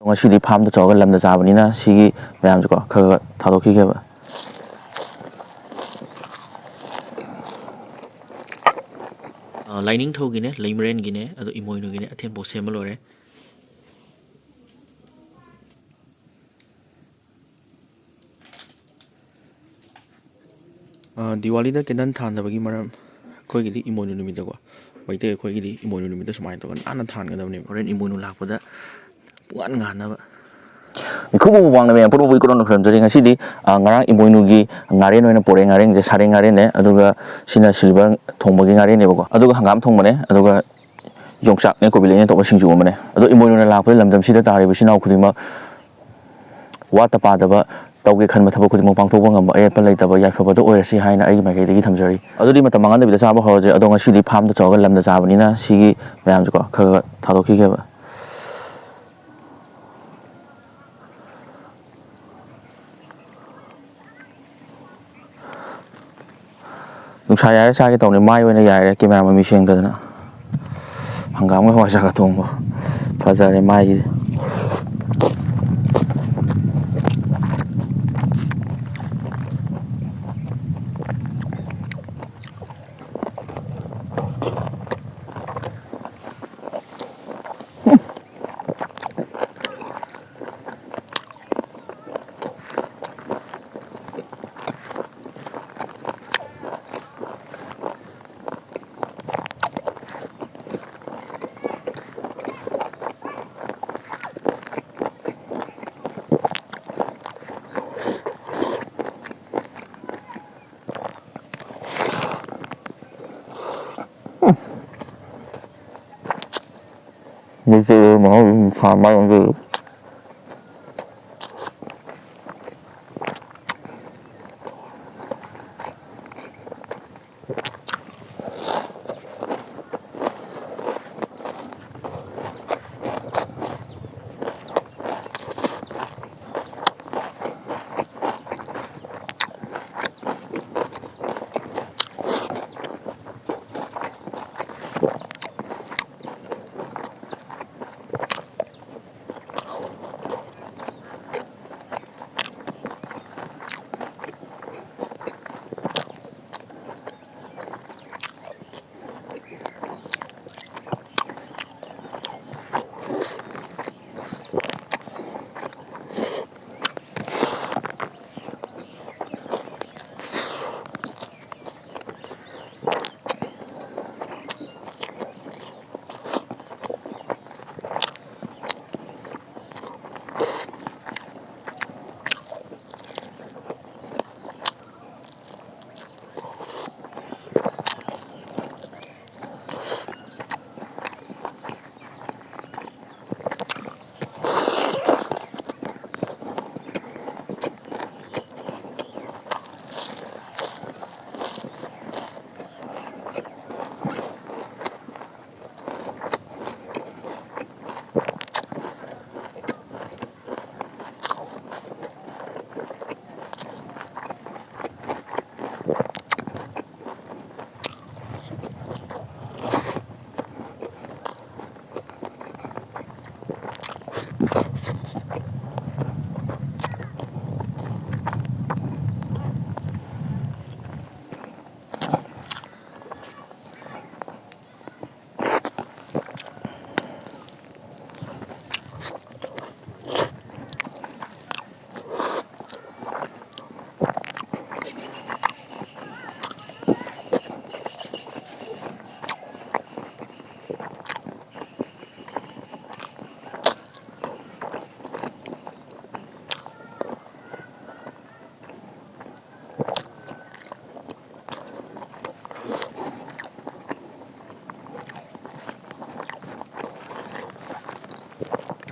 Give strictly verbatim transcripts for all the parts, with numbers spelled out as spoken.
ꯉꯁꯤꯗꯤ ꯐꯥꯔꯝꯗ ꯇꯧꯔꯒ ꯂꯝꯗ ꯆꯥꯕꯅꯤꯅ ꯁꯤꯒꯤ ꯃꯌꯥꯝꯁꯦꯀꯣ ꯈꯔ ꯈꯔ ꯊꯥꯗꯣꯛꯈꯤꯒꯦꯕ꯫ ꯑ, ꯂꯥꯏꯅꯤꯡꯊꯧꯒꯤꯅꯦ, ꯂꯩꯃꯔꯦꯟꯒꯤꯅꯦ, ꯑꯗꯣ ꯏꯃꯣꯏꯅꯨꯒꯤꯅꯦ, ꯑꯊꯦꯟ ꯄꯣꯠ ꯁꯦꯝꯕ ꯂꯣꯏꯔꯦ꯫ ꯑ, ꯗꯤꯋꯥꯂꯤꯗ ꯀꯦꯟꯗꯜ ꯊꯥꯟꯗꯕꯒꯤ ꯃꯔꯝ, ꯑꯩꯈꯣꯏꯒꯤꯗꯤ ꯏꯃꯣꯏꯅꯨ ꯅꯨꯃꯤꯠꯇꯀꯣ, ꯃꯩꯇꯩ ꯑꯩꯈꯣꯏꯒꯤꯗꯤ ꯏꯃꯣꯏꯅꯨ ꯅꯨꯃꯤꯠꯇ ꯁꯨꯃꯥꯏꯅ ꯇꯧꯔꯒ ꯅꯥꯟꯅ ꯊꯥꯟꯒꯗꯕꯅꯦꯕ꯫ ꯍꯣꯔꯦꯟ ꯏꯃꯣꯏꯅꯨ ꯂꯥꯛꯄꯗ ꯄꯨꯡꯉꯥꯟ ꯉꯥꯟꯅꯕ꯫ ꯃꯤꯈꯨꯕꯨ ꯃꯃꯥꯡꯗ ꯃꯌꯥꯝ ꯄꯨꯝꯅꯃꯛꯄꯨ ꯏꯀꯣꯟ ꯈꯨꯔꯨꯝꯖꯔꯤ꯫ ꯉꯁꯤꯗꯤ, ꯑ, ꯉꯔꯥꯡ ꯏꯃꯣꯏꯅꯨꯒꯤ ꯉꯥꯔꯦꯟ ꯑꯣꯏꯅ ꯄꯣꯔꯛꯑꯦ꯫ ꯉꯥꯔꯦꯟꯁꯦ ꯁꯥꯔꯦꯡ ꯉꯥꯔꯦꯟꯅꯦ, ꯑꯗꯨꯒ ꯁꯤꯅ ꯁꯤꯜꯚꯔ ꯊꯣꯡꯕꯒꯤ ꯉꯥꯔꯦꯟꯅꯦꯕꯀꯣ, ꯑꯗꯨꯒ ꯍꯪꯒꯥꯝ ꯊꯣꯡꯕꯅꯦ, ꯑꯗꯨꯒ ꯌꯣꯡꯆꯥꯛꯅꯦ, ꯀꯣꯕꯤ ꯂꯩꯅꯦ ꯇꯧꯕ ꯁꯤꯡꯖꯨ ꯑꯃꯅꯦ꯫ ꯑꯗꯣ ꯏꯃꯣꯏꯅꯨꯅ ꯂꯥꯛꯄꯗ ꯂꯝꯗꯝꯁꯤꯗ ꯇꯥꯔꯤꯕ ꯏꯆꯤꯟ ꯏꯅꯥꯎ ꯈꯨꯗꯤꯡꯃꯛ ꯋꯥꯠꯇ ꯄꯥꯗꯕ, ꯇꯧꯒꯦ ꯈꯟꯕ ꯊꯕꯛ ꯈꯨꯗꯤꯡꯃꯛ ꯄꯥꯡꯊꯣꯛꯄ ꯉꯝꯕ, ꯑꯌꯦꯠꯄ ꯂꯩꯇꯕ ꯌꯥꯏꯐꯕꯗꯣ ꯑꯣꯏꯔꯁꯤ ꯍꯥꯏꯅ ꯑꯩꯒꯤ ꯃꯥꯏꯀꯩꯗꯒꯤ ꯊꯝꯖꯔꯤ꯫ ꯑꯗꯨꯗꯤ ꯃꯇꯝ ꯃꯥꯡꯍꯟꯗꯕꯤꯗ ꯆꯥꯕ ꯍꯧꯔꯁꯦ꯫ ꯑꯗꯣ ꯉꯁꯤꯗꯤ ꯐꯥꯔꯝꯗ ꯇꯧꯔꯒ ꯂꯝꯗ ꯆꯥꯕꯅꯤꯅ ꯁꯤꯒꯤ ꯃꯌꯥꯝꯁꯦꯀꯣ ꯈꯔ ꯈꯔ ꯊꯥꯗꯣꯛꯈꯤꯒꯦꯕ꯫ ꯅꯨꯡꯁꯥ ꯌꯥꯏꯔ ꯆꯥꯒꯦ ꯇꯧꯅꯤ, ꯃꯥꯏ ꯑꯣꯏꯅ ꯌꯥꯏꯔꯦ, ꯀꯦꯃꯦꯔꯥ ꯃꯃꯤ ꯁꯦꯡꯗꯗꯅ꯫ ꯍꯪꯒꯥꯝꯒ ꯍꯋꯥꯏꯖꯥꯔꯒ ꯊꯣꯡꯕ꯫ ꯐꯖꯔꯦ ꯃꯥꯏꯒꯤꯗꯤ꯫ ꯃꯩꯇꯩ ꯃꯍꯥꯎ ꯁꯥ ꯃꯥꯏ ꯑꯣꯟꯖꯜꯂꯨ꯫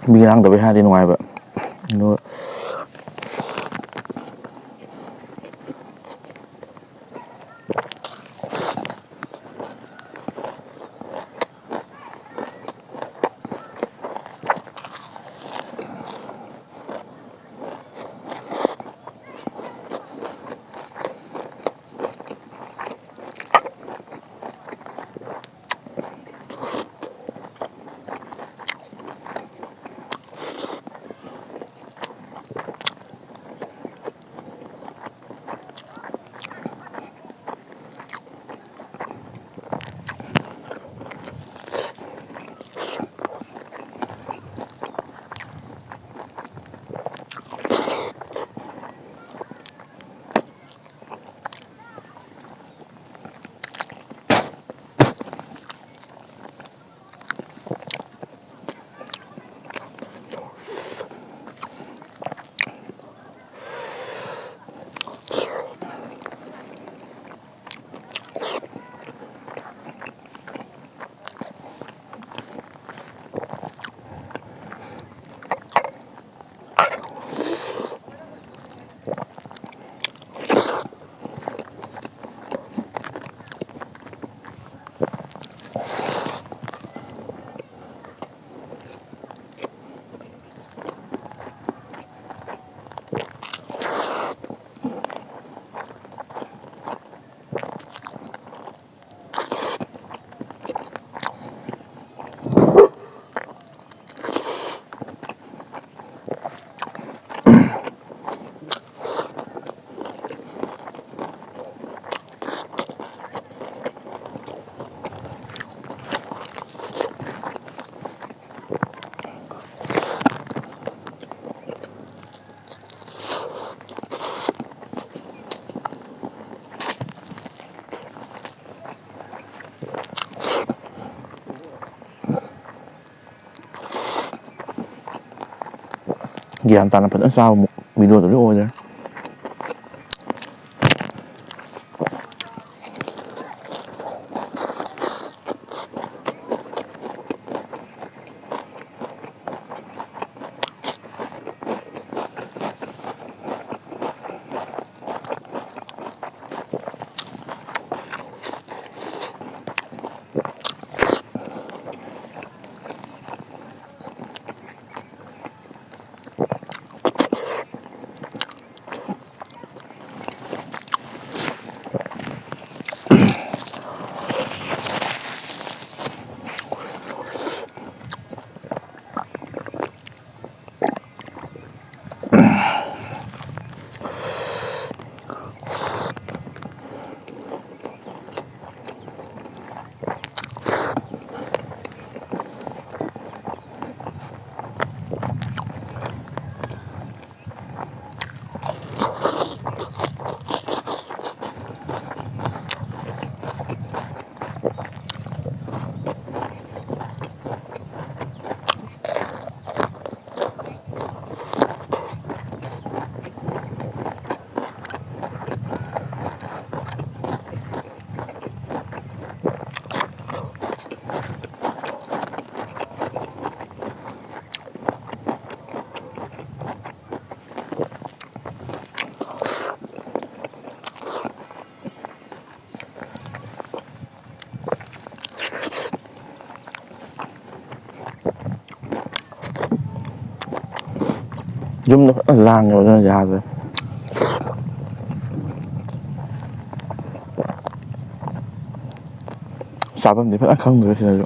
ꯃꯤ ꯂꯥꯡꯗꯕꯩ ꯍꯥꯏꯔꯗꯤ ꯅꯨꯡꯉꯥꯏꯕ꯫ ꯑꯗꯨꯒ ꯒ꯭ꯌꯥꯟ ꯇꯥꯅ ꯐꯖꯅ ꯆꯥꯕ ꯃꯨꯛ ꯚꯤꯗꯤꯑꯣꯗꯨꯗꯤ ꯑꯣꯏꯗ꯭ꯔꯦ꯫ ꯌꯨꯝꯗ ꯐꯖꯅ ꯂꯥꯡꯉꯦꯕ, ꯑꯗꯨꯅ ꯌꯥꯗ꯭ꯔꯦ꯫ ꯆꯥꯐꯝꯗꯤ ꯐꯖꯅ ꯈꯪꯗ꯭ꯔꯦ ꯁꯤꯗꯁꯨ꯫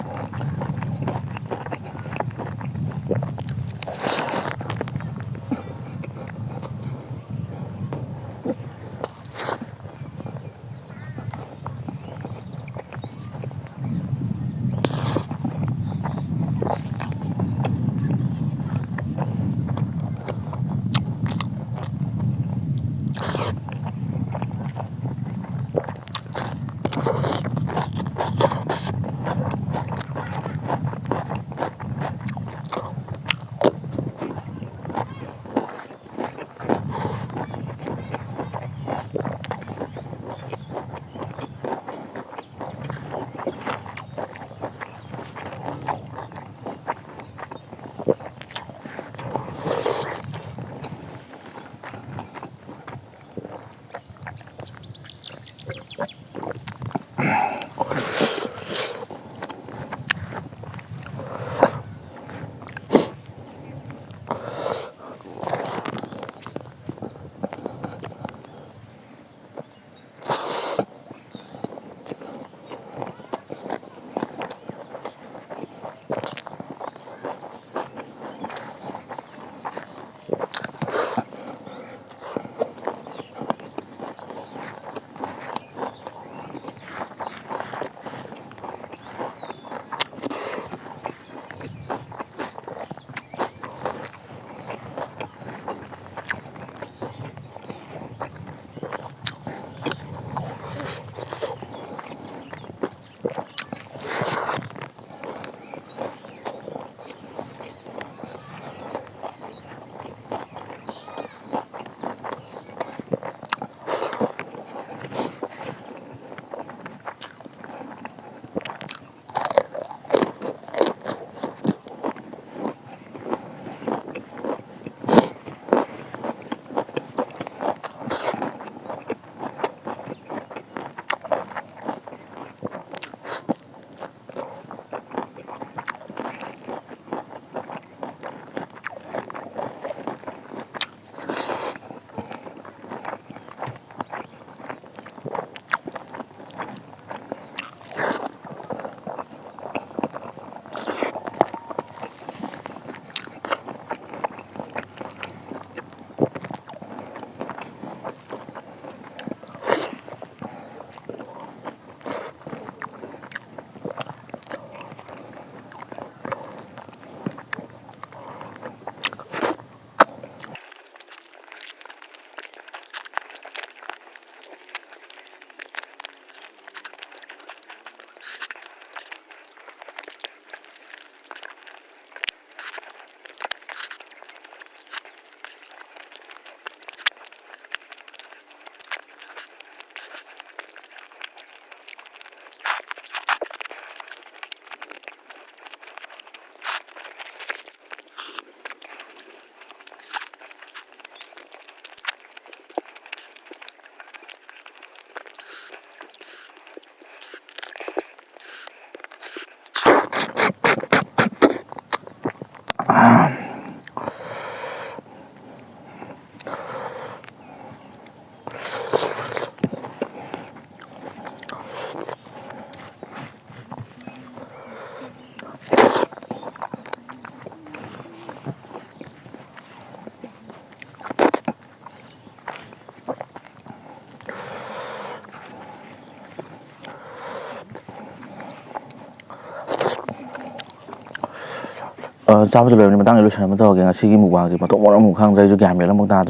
ꯑ, ꯆꯥꯕꯁꯨ ꯂꯣꯏꯔꯕꯅꯤ, ꯃꯇꯥꯡꯗ ꯂꯣꯏꯁꯟꯅꯕ ꯇꯧꯔꯒꯦ꯫ ꯉꯁꯤꯒꯤ mukbangꯁꯦ ꯃꯊꯣꯡ ꯃꯔꯝ ꯑꯃ ꯈꯪꯗ꯭ꯔꯦ, ꯑꯩꯁꯨ ꯒ꯭ꯌꯥꯟ ꯃꯦꯟ ꯑꯃꯨꯛ ꯇꯥꯗ꯭ꯔꯦ꯫